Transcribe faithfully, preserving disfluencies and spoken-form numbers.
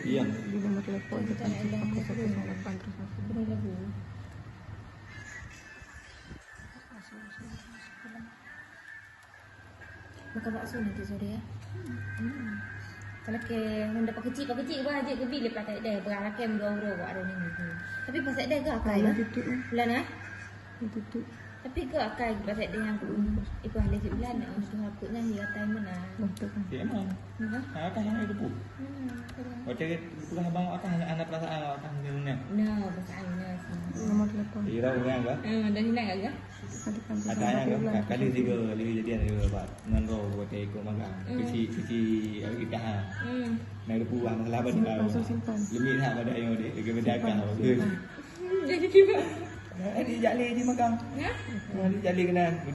Iya. Di nomor telepon kosong kosong delapan terus masuk. Bukan bakso nanti sore ya. Hmm. Kalau ke hendak pakcik pakcik bah aja kebi lepas tak ada berapa kem dua euro buat ada ni. Tapi pas ada ke akai lah. Tutup. Bulan ah? Tutup. Tapi ke akai pas ada yang aku ibu ahli cik bulan nak untuk aku nyan ya time mana. Betul. Ya emang. Ha? Akai yang itu pun. Hmm. Macam itu abang akai anak perasaan akai ni. Nah, perasaan ni. Nomor telepon. Kira orang lah. Hmm, dan hilang agak. Ada yang kan kali tiga lagi jadian dia buat ngon roh buat ikut magang. Hmm. Kecil kecil lagi kah. Hmm. Nak ada puang salah pada. Langsung simpan. Lemit hak pada yang dia lagi beda kah. Jadi tiba. Ada jali di magang. Ya? Ada jali kena.